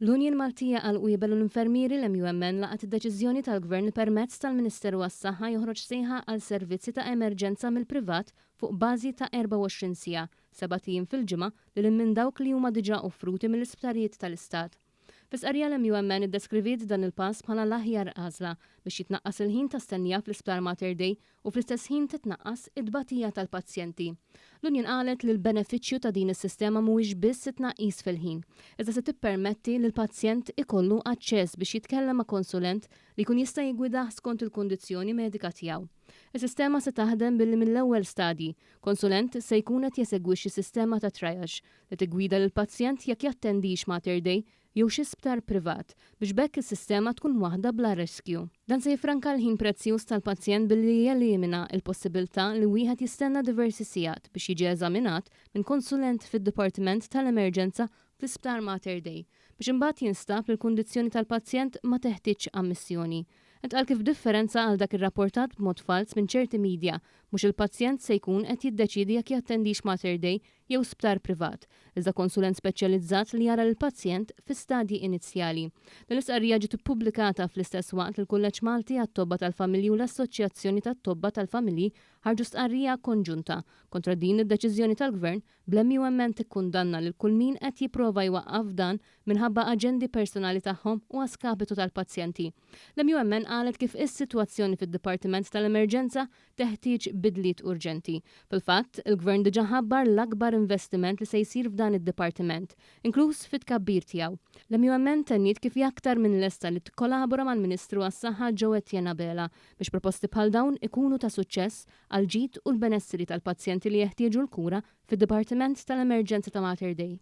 L-Union Maltija għall-Qwiebel u l-Infermieri, l-MUMN, laqgħet id-deċiżjoni tal-Gvern li permezz tal-Ministeru għas-Saħħa joħroġ sejħa għal servizzi ta' emerġenza mill-privat fuq bażi ta' 24 siegħa, sebat ijiem fil-ġimgħa, lil hinn minn dawk li huma diġà offruti mill-isptarijiet tal-Istat. Fi stqarrija l-MUMN iddeskriviet dan il-pass bħala l-aħjar għażla biex jitnaqqas il-ħin ta' stennija fl-Isptar Mater Dei u fl-istess ħin titnaqqas it-tbatija tal-pazjenti. L-union qalet li l-benefiċċju ta' din is-sistema mhuwiex biss it-tnaqqis fil-ħin, iżda se tippermetti li l-pazjent ikollu aċċess biex jitkellem ma' konsulent li jkun jista' jiggwidah skont il-kundizzjoni medika tiegħu. Is-sistema se taħdem billi mill-ewwel stadji, konsulent se jkun qed jesegwixxi sistema ta' triage li tiggwida lill-pazjent jekk jattendix Mater Dei jew xi sptar privat, biex b'hekk is-sistema tkun waħda bla riskju. Dan se jiffranka l-ħin prezzjuż tal-pazjent billi jelimina l-possibilità li wieħed jistenna diversi sigħat biex jiġi eżaminat minn konsulent fid-dipartiment tal-emerġenza fl-Isptar Mater Dei, biex imbagħad jinstab li l-kundizzjoni tal-pazjent ma teħtieġx ammissjoni. Intqal kif b'differenza għal dak irrapportat b'mod falz minn ċerti media, mhux il-pazjent se jkun qed jiddeċiedi jekk jattendix Mater Dei jew sptar privat, iżda konsulent speċjalizzat li jara lill-pazjent fi stadji inizjali. Din l-istqarrija ġiet ippubblikata fl-istess waqt li l-Kulleġġ Malti għat-Tobba tal-Familji u l-Assoċjazzjoni tat-Tobba tal-Familji ħarġu stqarrija konġunta kontra din id-deċiżjoni tal-Gvern bl-MUMN tikkundanna lil kull min qed jipprova jwaqqaf dan minħabba aġendi personali tagħhom u għas-skapitu tal-pazjenti. L-MUMN qalet kif is-sitwazzjoni fid-Dipartiment tal-Emerġenza teħtieġ bidliet urġenti. Fil-fatt, il-Gvern diġà ħabbar l-akbar investiment li se jsir f'dan id-dipartiment, inkluż fit-tkabbir tiegħu. L-MUMN tenniet kif hi aktar minn lesta li tikkolabora mal-Ministru għas-Saħħa Joe Etienne Abela biex proposti bħal dawn ikunu ta' suċċess għall-ġid u l-benesseri tal-pazjenti li jeħtieġu l-kura fid-Dipartiment tal-Emerġenza ta' Mater Dei.